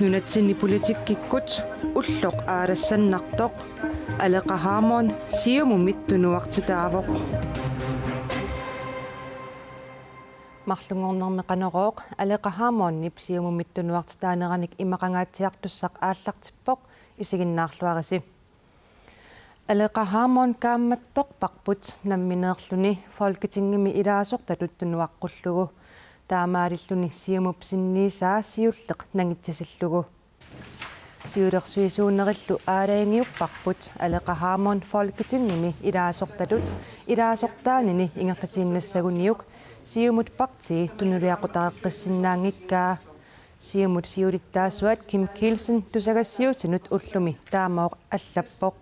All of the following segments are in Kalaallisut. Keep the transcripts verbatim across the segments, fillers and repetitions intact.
Nunatsinni politikkikkut ulloq aalassannartoq Aleqa Hammond Siumumit tunuartitaavoq. Marlunngornermi Qanorooq Aleqa Hammondip Siumumit tunuartitaaneranik imaqangaatsiartussaq aallartippoq, isiginnaarluarisi. Aleqa Hammond kaammattorparput nammineerluni Folketingimi ilaasortatut tunuaqqullugu. Taamaalilluni Siumup sinniisaa siulleq nangitsisillugu. Siulersuisuunerillu aalajangiupparput Aleqa Hammond Folketingimi ilaasortatut ilaasortaanini ingerlatiinnassaguniuk Siumut partii tunuliaqutareqqissinnaanngikkaa. Siumut siulittaasuat Kim Kielsen tusagassiuutinut ullumi taamaammat allappoq.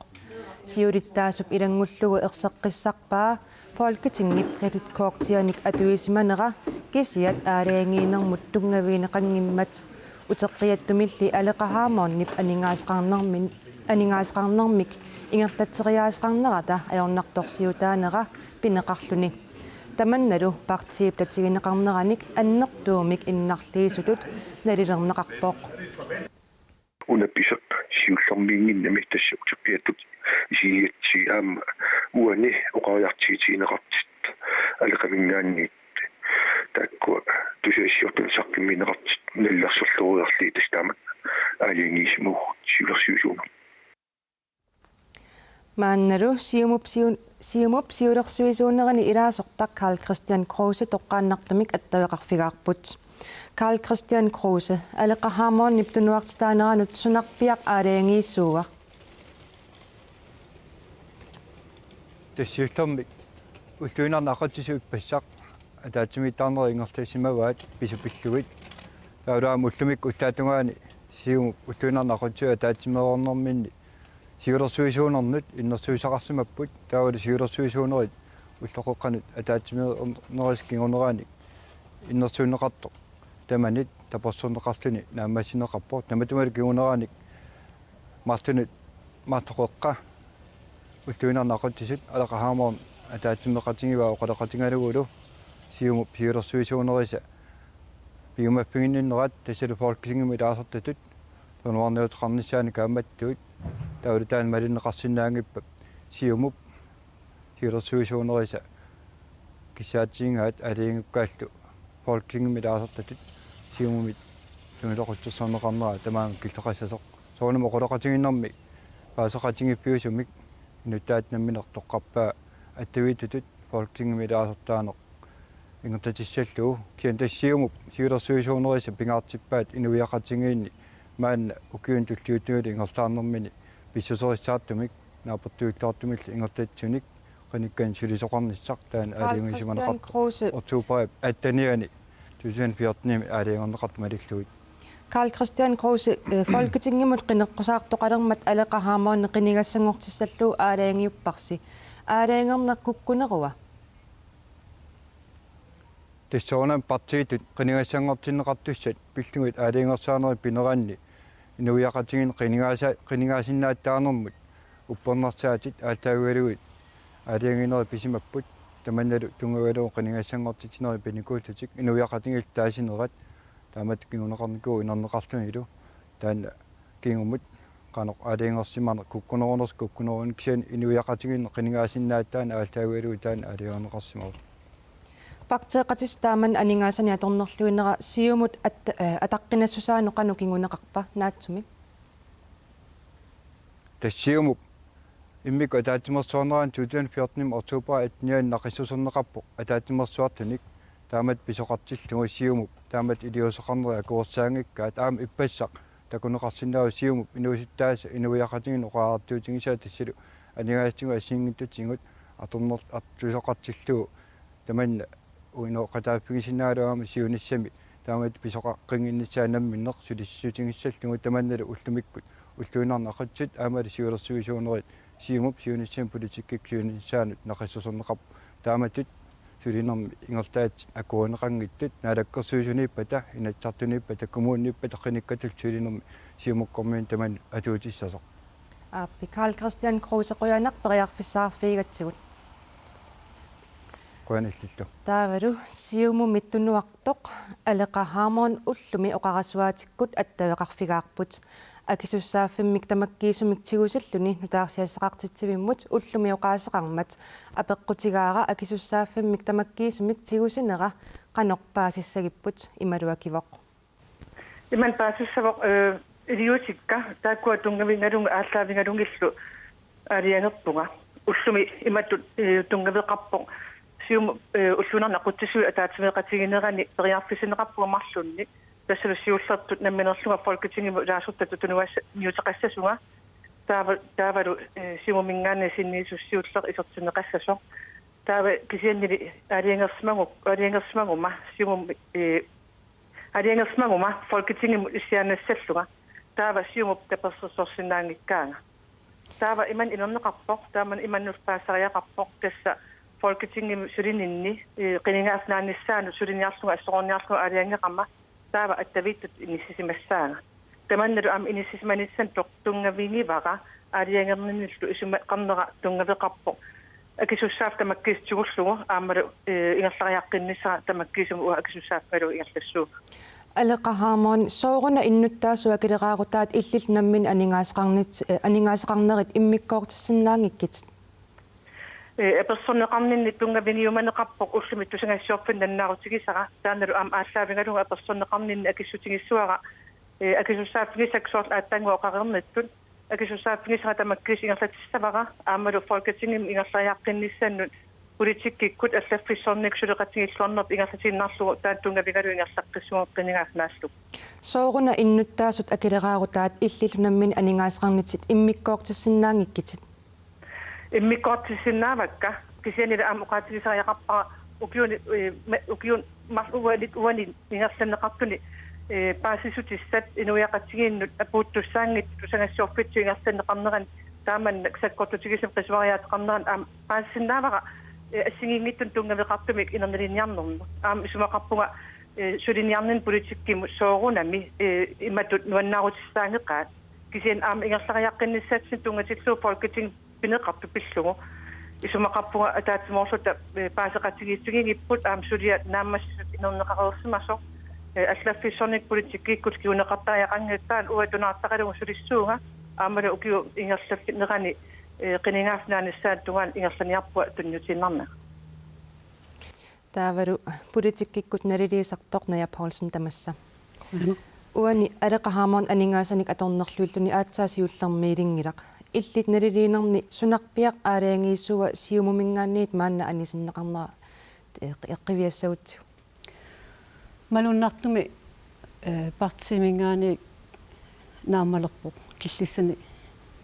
Siulittaasup ilanngullugu erseqqissarpaa Folketingip kreditkortianik atuisimanera kisiat aalajangiinermut tunngavigineqanngimmat. Uteqqiattumilli Aleqa Hammondip aningaasaqarnermin-, aningaasaqarnermik ingerlatseriaaseqarnerata ajornartorsiutaanera pineqarluni. Tamannalu partiip tatigineqarneranik annertuumik innarliisutut nalilerneqarpoq. Una pisoq siullermiinnginnami tassa uteqqiattut isigigatsigu aamma uani oqariartuutigineqartut Aleqaminngaanniit taakkua tusagassiortunut saqqummiunneqartut nalilersorluariarlugit tassa taamatut aalajangiisimavugut siulersuisuuneq. Maannalu Siumup siu-, Siumup siulersuisuunerani ilaasortaq Karl-Kristian Kruse toqqaannartumik attaveqarfigaarput. Karl-Kristian Kruse, Aleqa Hammondip tunuartitaaneranut sunarpiaq aalajangiisuuva? Tassa siullermik ulluinnarni aqutsisut ippassaq ataatsimiittarnerit ingerlassimavaat pisut pillugit. Taavalu aamma ullumikkut ullaatungaani Siumup ulluinnarni aqutsisut ataatsimeereernerminni siulersuisuunernut innersuussaqarsimapput, taavalu siulersuisuunerit ulloqeqqanut ataatsimeereernerisa kinguneraanik innersuunneqartoq tamanit tapersersorneqarluni naammassineqarpoq. Tamatumalu kinguneraanik marlunut marloqeqqa ulluinnarni aqutsisut Aleqa Hammond ataatsimeeqatigivaa oqaloqatigalugulu Siumup siulersuisuunerisa piumaffiginninnerat tassalu Folketingimi ilaasortatut tunuarniuteqarnissaanut kaammattuut, taavalu taanna malinneqarsinnaanngippat Siumup siulersuisuunerisa kissaatigigaat aalajangiukkaallu Folketingimi ilaasortatut Siumumit tuniloqutsersorneqarnera tamaanga killeqassasoq. Soorunami oqaloqatigiinnermi paaseqatigiiffiusumik inuttaata nammineq toqqarpaa attaviitutut Folketingimi ilaasortaaneq ingerlatissallugu. Kisianni tassa Siumup siulersuisuunerisa pingaartippaat inuiaqatigiinni maanna ukiuni tulliuttuni ingerlaarnermini pissuserissaartumik naapertuilluartumillu ingerlatsinik qinikkanik sulisoqarnissaq taanna aalajangiisimaneqarpoq. Oktoberip attenianni tusind fjortenimi aalajangerneqartut malillugit. Karl-Kristian Kruse, eh, Folketingimut qineqqusaartoqalermat Aleqa Hammond qinigassanngortissallugu aalajangiupparsi. Aalajangerneq kukkunerua? Tassa soorunami partiitut qinigassanngortinneqartussat pillugit aalajangersaanerit pineranni inuiaqatigiinni qinigaasa-, qinigaasinnaatitaanermut uppernarsaatit aallaavigalugit aalajangiinerit pisimapput, tamannalu tunngavigalugu qinigassanngortitsinerit pinikuullutik inuiaqatigiillu taasinerat taamatut kinguneqarnikuuvoq inerneqarlunilu. Taanna kingumut qanoq aalajangersimaneq kukkunerunersoq kukkuneruni, kisianni inuiaqatigiinni qinigaasinnaatitaaneq aallaavigalugu taanna aalajangerneqarsimavoq. Partiiqatissaat taamani aningaasanik atornerluinera Siumut at-, eh, ataqqinassusaanut qanoq kinguneqarpa naatsumik? Tassa Siumup immikkut ataatsimeersuarnerani tusind fjortenimi oktoberip attenianni naqissuserneqarpoq ataatsimeersuartunik taamatut pisoqartillugu Siumup taamatut iliuuseqarnerit akuersaanngikkaat. Aamma ippassaq takuneqarsinnaavoq Siumup inuusuttaasa inuiaqatigiinni oqariartuutigisaa tassalu aningaasatigut assigiinngitsutigut atorner-, at-, pisoqartillugu tamanna uinooqataaffigisinnaagaluarami siunissami taamatut pisoqaqqinnginnissaa namminneq sulissutigissallugu, tamannalu ullumikkut ulluinnarni aqutsisut aammalu siulersuisuunerit Siumup siunissami politikkikkut siunissaanut naqissuserneqarpoq. Taamatut sulinermi ingerlaatsit akuerineqanngitsut naalakkersuisuniippata, inatsisartuniippata, kommuniippata, qinikkatut sulinermi Siumukkormiut tamanut atuutissasoq. Aappi, Karl-Kristian Kruse, qujanaq periarfissaqarfigigatsigut. Qujanaq illillu. Taavalu Siumumi tunuartoq Aleqa Hammond ullumi oqarasuaatikkut attaveqarfigaarput. Akisussaaffimmik tamakkiisumik tigusilluni nutaarsiassaqartitsivimmut ullumi oqaaseqarmat apeqqutigaara akisussaaffimmik tamakkiisumik tigusinera qanoq paasissagipput, imalu akivoq: Imannak paasissavoq, eh, iliuutikka taakkua tunngavigalugit aallaavigalugillu aalajangerpunga. Ullumi imatut, eh, tunngaveqarpoq: Siumup, eh, ulluinnarni aqutsisui ataatsimeeqatiginerani periarfissinneqarpunga marlunnik. Tassalu siullertut nammineerlunga Folketingimut ilaasortatut tunuassaniuteqassasunga. Taava, taavalu, eh, Siumuminngaanniit sinniisussaq siulleq isertinneqassasoq. Taava kisiannili aalajangersimagu-, aalajangersimaguma Siumumi, eh, aalajangersimaguma Folketingimut issiaannassallunga. Taava Siumup tapersersorsinnaanngikkaanga. Taava imannak inerneqarpoq, taava imannak paasisariaqarpoq, tassa Folketingimi sulininni, eh, qinigaaffik naanissaanut suliniarlunga assoruuniarlunga aalajangerama, taava attaviitsutut inissisimassaanga. Tamannalu aamma inissisimanissannut tunngavigivara aalajangerninnillu isumaqarnera tunngaveqarpoq. Akisussaaffik tamakkiisumik tigullugu aammalu, eh, ingerlariaqqinnissara tamakkiisumik uanga akisussaaffigalugu ingerlassuunga. Aleqa Hammond, sooruna innuttaasut akileraarutaat illit nammineq aningaasaqarnit-, eh, aningaasaqarnerit immikkoortissinnaanngikkit? Eh, apersorneqarninni tunngavigiumaneqarpoq ullumi tusagassiorfinnut nalunaarutigisara, taannalu aamma aallaavigalugu apersorneqarninni akissutigissavara, eh, akisussaaffigisakka soorlu aatsaannguaq oqareernittut, akisussaaffigisara tamakkiisumik ingerlatissavara, aammalu Folketingimi ingerlariaqqinnissannut politikkikkut allaffissornikkut suleqatigiilluarnerput ingerlatiinnarlugu taanna tunngavigalugu ingerlaqqissuugut qinigaaffik naallugu. Sooruna innuttaasut akileraarutaat illit nammineq aningaasaqarnitit immikkoortissinnaanngikkitit? Immikkoortissinnaavakka, kisiannili aamma oqaatigisariaqarpara ukiuni, eh, ma-, ukiun mar-, uani, uani ingerlanneqartuni, eh, paasissutissat inuiaqatigiinnut apuuttussaanngitsut tusagassiorfittut ingerlanneqarneranni taamannak sakkortutigisumik qisuariaateqarneranni aamma paasisinnaavara, eh, assigiinngitsunik tunngaveqartumik inerniliiniarnermut. Aamma isumaqarpunga, eh, suliniarninni politikkimut soorunami, eh, imatut nuannaarutissaanngikkaat. Kisianni aamma ingerlariaqqinnissatsinnik tunngatillugu Folketingip pineqartoq pillugu. Isumaqarpunga ataatsimoorluta, eh, paaseqatigiissinngipput aamma suliat naammassisut inerneqareersimasoq. Eh, allaffissornikkut politikkikkut kinguneqartariaqanngikkaat, uanga tunaartaralugu sulissuunga aammalu ukiut ingerlaffiginerani, eh, qinigaaffik naanissaata tungaanut ingerlaniarpunga tunniutiinnarnanga. Taavalu politikkikkut naliliisartoq Naja Poulsen tamassa. Mhm. Uani Aleqa Hammond aningaasanik atornerluilluni aatsaat siullermiilinngilaq. Illit naliliinerni sunarpiaq aalajangiisuua Siumuminngaanniit maanna anisinneqarnera eq-, eqqiviassagutsigu? Malunnartumik, eh, partiiminngaanniit naammalerpoq killissani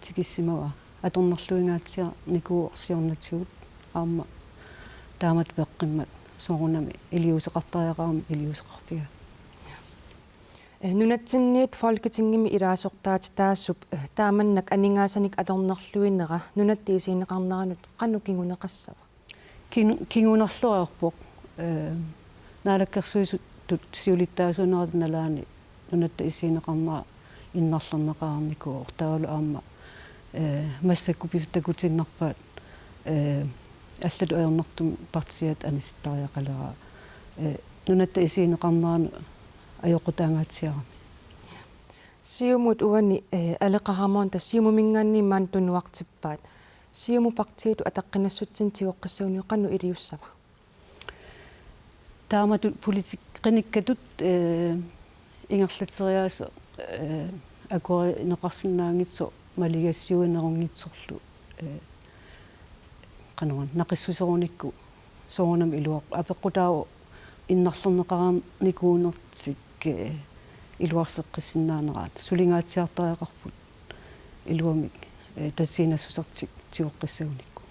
tikissimavaa. Atornerluingaatsiarnikuuvoq siornatigut aamma taamatut peqqimmat soorunami iliuuseqartariaqarami iliuuseqarfigaara. Eh, nunatsinniit Folketingimi ilaasortaatitaasup, eh, taamannak aningaasanik atornerluinera nunatta isigineqarneranut qanoq kinguneqassava? Kin-, kingunerluarpoq, eh, Naalakkersuisut siulittaasuunerata nalaani nunatta isigineqarnera innarlerneqareernikuuvoq. Taavalu aamma, eh, massakkut pisut takutiinnarpaat, eh, allatut ajornartumik partiiata anisittariaqaleraa, eh, nunatta isigineqarneranut ajoqutaangaatsiarami. Siumut uani, eh, Aleqa Hammond, tassa Siumuminngaanniit maanna tunuartippaat. Siumut partiitut ataqqinassutsinnut tigoqqissaguniuk qanoq iliussava? Taamatut politik-, qinikkatut, eh, ingerlatseriaaseq, eh, akuerineqarsinnaanngitsoq maligassiuinerunngitsorlu, eh, qanoruna naqissuserunikku soorunami iluar-, apeqqutaavoq innarlerneqareernikuunertik, eh, iluarseqqissinnaaneraat. Sulingaatsiartariaqarput iluamik, eh, tatiginassusertik tigoqqissagunikku.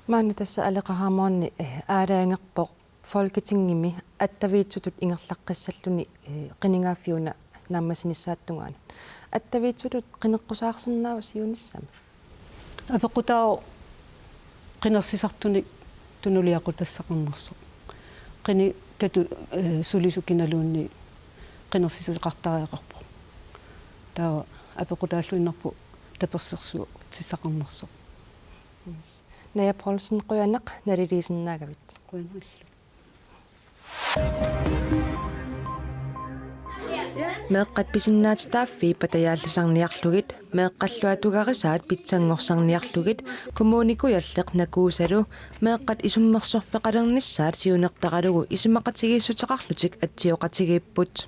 Maanna tassa Aleqa Hammond, eh, aalajangerpoq Folketingimi attaviitsutut ingerlaqqissalluni, eh, qinigaaffiup una naammassinissaata tungaanut. Attaviitsutut qineqqusaarsinnaava siunissami? Apeqqutaavoq qinersisartunik tunuliaqutassaqarnersoq. Qinikkatut, eh, sulisut kinaluunniit qinersisaqartariaqarpoq. Taava apeqqutaalluinnarpoq tapersersuutissaqarnersoq. Yes. Naja Poulsen, qujanaq naliliisinnaagavit. Meeqqat pisinnaatitaaffii patajaallisarniarlugit, meeqqallu atugarisaat pitsanngorsarniarlugit, Kommune Kujalleq Nakuusalu meeqqat isummersorfeqalernissaat siunertaralugu isumaqatigiissuteqarlutik atsioqatigiipput.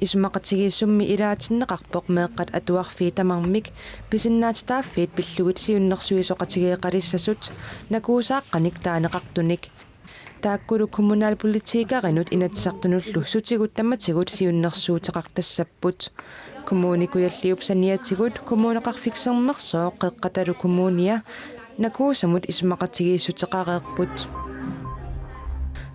Isumaqatigiissummi ilaatinneqarpoq meeqqat atuarfiit tamarmik pisinnaatitaaffiit pillugit siunnersuisoqatigeeqalissasut Nakuusaaqqanik taaneqartunik. Taakkulu kommunalpolitikerinut Inatsisartunullu sutigut tamatigut siunnersuuteqartassapput. Kommune Kujalliup saniatigut Kommuneqarfik Sermersooq Qeqqatalu Kommunia Nakuusamut isumaqatigiissuteqareerput.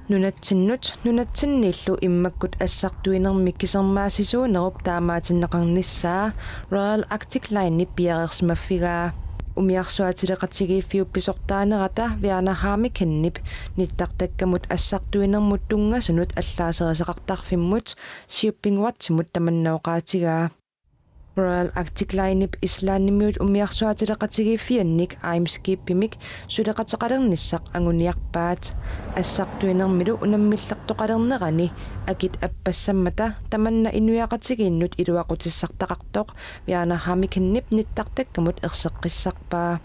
Nunatsinnut nunatsinniillu immakkut assartuinermik kisermaassisuunerup taamaatinneqarnissaa Royal Arctic Line-ip piareersimaffigaa. Umiarsuaatileqatigiiffiup pisortaanerata Verner Hammikenip nittartakkamut assartuinermut tunngasunut allaaserisaqartarfimmut Shipping Watchimut tamanna oqaatigaa. Royal Arctic Line-ip Islandimiut umiarsuaatileqatigiiffiannik Eimskipimik suleqateqalernissaq anguniarpaat. Assartuinermilu unammillertoqalernerani akit appassammata tamanna inuiaqatigiinnut iluaqutissartaqartoq Verner Hammikenip nittartakkamut erseqqissarpaa.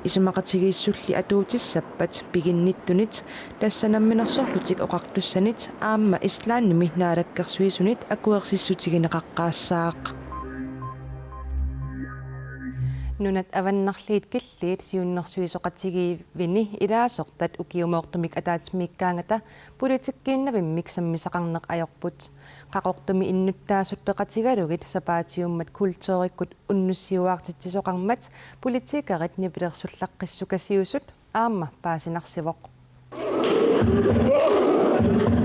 Isumaqatigiissulli atuutissappat piginnittunit, tassa Namminersorlutik Oqartussanit aamma Islandimi naalakkersuisunit akuersissutigineqaqqaassaaq. Nunat Avannarliit Killiit siunnersuisoqatigiivini ilaasortat ukiumoortumik ataatsimiikkaangata politikkiinnavimmik sammisaqarneq ajorput. Qaqortumi innuttaasut peqatigalugit sapaatiummat kulturikkut unnussiuaartitsisoqarmat politikerit nipilersullaqqissukkasiusut aamma paasinarsivoq.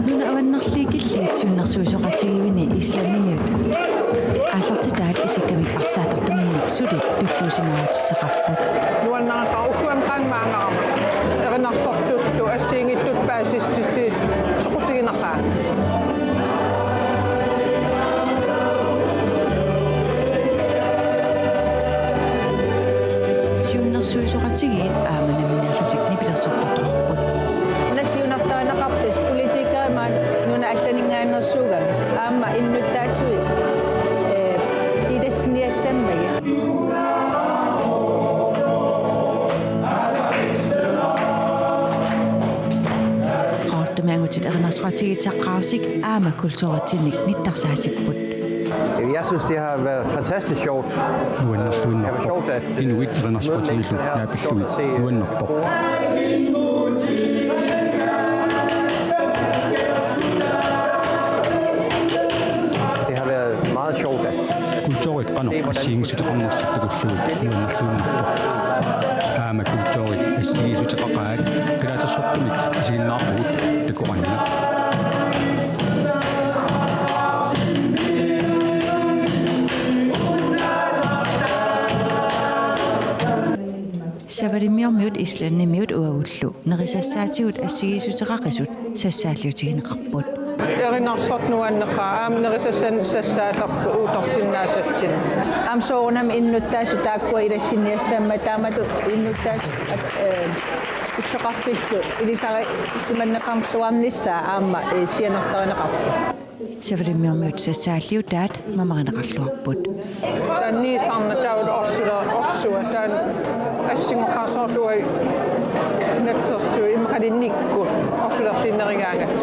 Nunat Avannarliit Killiit siunnersuisoqatigiivini Islandimiut aallartitaat isikkamik arsaattartuminnik suli tulluusimaarutissaqarput. Nuannaaqaaq ukkuamik qaammaangaarama. Erinarsortutut assigiinngitsutut paasissutissiis soqutiginaqaaq. Siunnersuisoqatigiit aamma nammineerlutik nipilersortartuarput. Nassiunertarineqartussat politikerit maani nunat allaninngaanneersuugamik aamma innuttaasui, ee, ilassiniassammagit. Qaqortumi angutit erinarsoqatigiitseqqaarlutik aamma kulturitsinnik nittarsaatipput. Jeg synes, det har været fantastisk sjovt. Nuannersuinnarpoq. Inuit erinarsoqatigiillu naapillugit nuannerpoq. Det har været meget sjovt at... Kulturit qanoq assigiinngissuteqarnersut takullugit nuannersuinnarpoq. Aamma kulturit assigiissuteqaqaat kalaallisersortumik isiginnaarpugut takuarina. Savalimmiormiut Islandimiut uagullu nerisassaatigut assigiissuteqaqisut sassaalliutigineqarput. Erinarsorneq nuanneqaaq, aamma nerisassanik sassaalerput uuttorsinnaasatsinnik. Aamma soorunami innuttaasut taakkua ilassiniassammata taamatut innuttaasut, ee, illoqarfillu ilisarisimaneqarluarnissaa aamma, ee, sianertarineqarpoq. Savalimmiormiut sassaalliutaat mamarineqarluarput. Taanna niisarna taava orsula, orsua taanna assingoqaaq soorlu natsersui immaqalinnikkut orsulertinnerugaangat.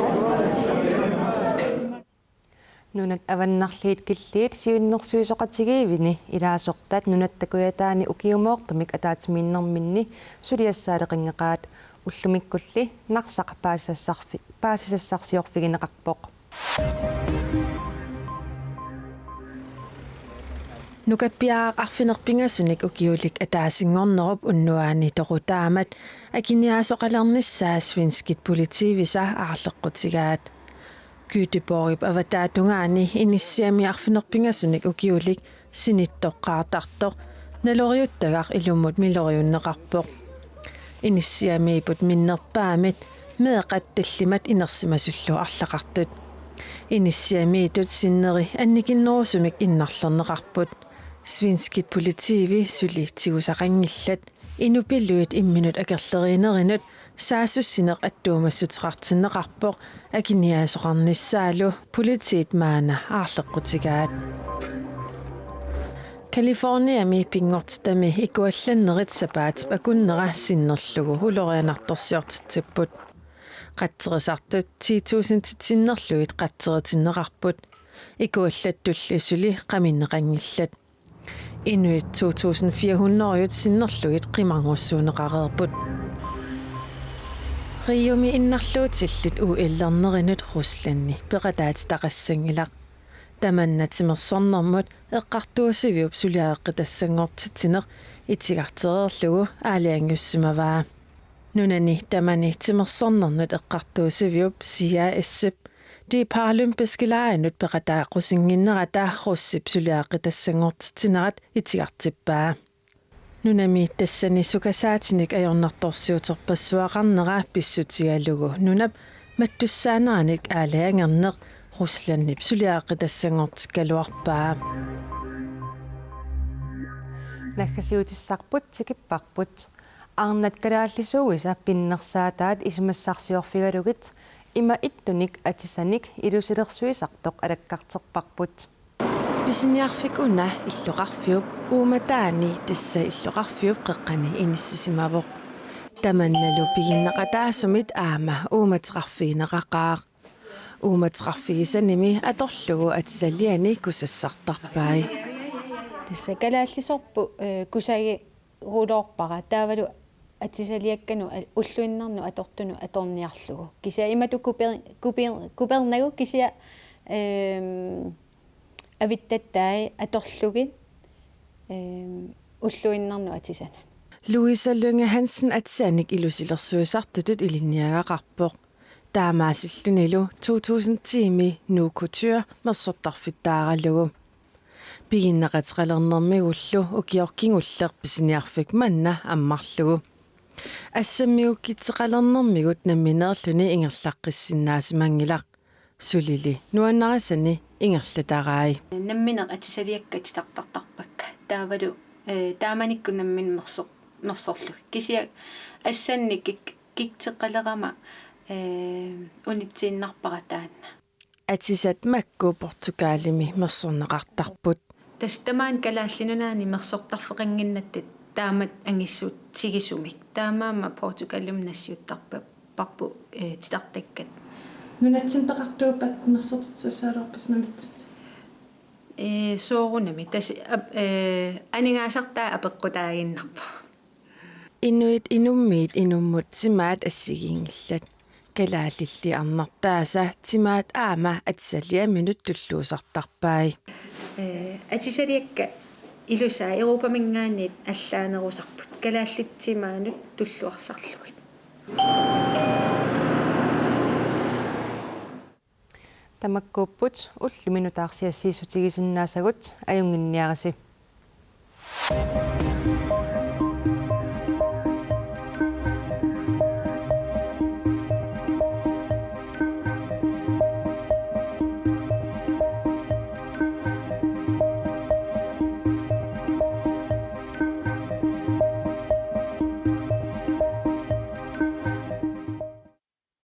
Nunat Avannarliit Killiit siunnersuisoqatigiivini ilaasortat Nunatta Kujataani ukiumoortumik ataatsimiinnerminni suliassaaleqinngeqaat, ullumikkulli Narsaq paasisassarfi-, paasisassarsiorfigineqarpoq. Nukappiaraq arfineq-pingasunik ukiulik ataasinngornerup unnuaani toqutaammat akiniaasoqalernissaa svenskit politiivisa aarleqqutigaat. Göteborgip avataatungaani inissiami arfineq-pingasunik ukiulik sinittoqqaartartoq naloriuttagaq ilummut miloriunneqarpoq. Inissiamiipput minnerpaamit meeqqat tallimat inersimasullu arlaqartut. Inissiamiittut sinneri annikinnerusumik innarlerneqarput. Svenskit politiivi suli tigusaqanngillat. Inupiluit imminut akerleriinerinut saassussineq attuumassuteqartinneqarpoq akiniaasoqarnissaalu politiit maanna aarleqqutigaat. Californiami pinngortitami ikuallannerit sapaatip akunnera sinnerlugu ulorianartorsiortitsipput. Qatserisartut ti tusindit sinnerlugit qatseritinneqarput. Ikuallattulli suli qaminneqanngillat. Inuit to tusind fire hundrede sinnerlugit qimarngussuunneqareerput. Riumi innarluutillit U L-ernerinut Ruslandi peqataatitaqassanngilaq. Tamanna timersornermut eqqartuussiviup suliareqqitassanngortitsineq itigartereerlugu aalajangiussimavaa. Nunani tamani timersornernut eqqartuussiviup C A S-ip De Paralympiske Legeinut peqataaqusinnginnerata Russip suliareqqitassanngortitsinerat itigartippaa. Nunami tassani sukasaatinik ajornartorsiuterpassuaqarnera pissutigalugu nunap mattussaaneranik aalajangerneq Ruslandip suliareqqitassanngortikkaluarpaa. Naggasiutissarput tikipparput. Arnat kalaallisuuisa pinnersaataat isumassarsiorfigalugit ima ittunik atisanik ilusilersuisartoq alakkarterparput. Pisiniarfik una illoqarfiup uummataani tassa illoqarfiup qeqqani inissisimavoq. Tamannalu piginneqataasumit aamma uummateqarfigineqaqaaq. Uummateqarfigisanimi atorlugu atisaliani kusassartarpai. Tassa kalaallisorput, eh, kusagiruloorpara taavalu atisaliakkanut a-, ulluinnarnut atortunut atorniarlugu. Kisianni imatut kuper-, kuper-, kupernagu kisianni, ehm, avittatai atorlugit, ehm, ulluinnarnut atisanut. Louise Lynge Hansen atisanik ilusilersuisartutut ilinniagaqarpoq. Taamaasillunilu to tusind ti-mi Nuuk Couture mersortarfittaaralugu. Piginneqateqalernermigullu ukioq kingulleq pisiniarfik manna ammarlugu. Assammigukkitseqalernermigut nammineerluni ingerlaqqissinnaasimanngilaq. Sulili nuannarisani ingerlatarai. Nammineq atisaliakka titartartarpakka. Taavalu, eh, taamanikkut nammineq mersor-, mersorlugit. Kisianni assannik kik-, kikseqalerama, eh, unitsiinnarpara taanna. Atisat makku Portugalimi mersorneqartarput. Tassa tamaani Kalaallit Nunaanni mersortarfeqannginnatta taamatut angissutsigisumik. Taamaammat Portugalimi nassiuttarpa-, parput, eh, titartakkat. Nunatsinni peqartuuppat mersortitsissagaluarpisi nunatsinni? Eh, soorunami. Tassa ap-, eh, aningaasartaa apeqqutaaginnarpoq. Inuit inummiit inummut timaat assigiinngillat. Kalaallilli arnartaasa timaat aamma atisaliaminut tulluusartarpai. Eh, atisaliakka ilusaat Europaminngaanniit allaanerusarput. Kalaallit timaanut tulluarsarlugit. Tamakkuupput ullumi nutaarsiassiissutigisinnaasagut, ajunnginniarisi.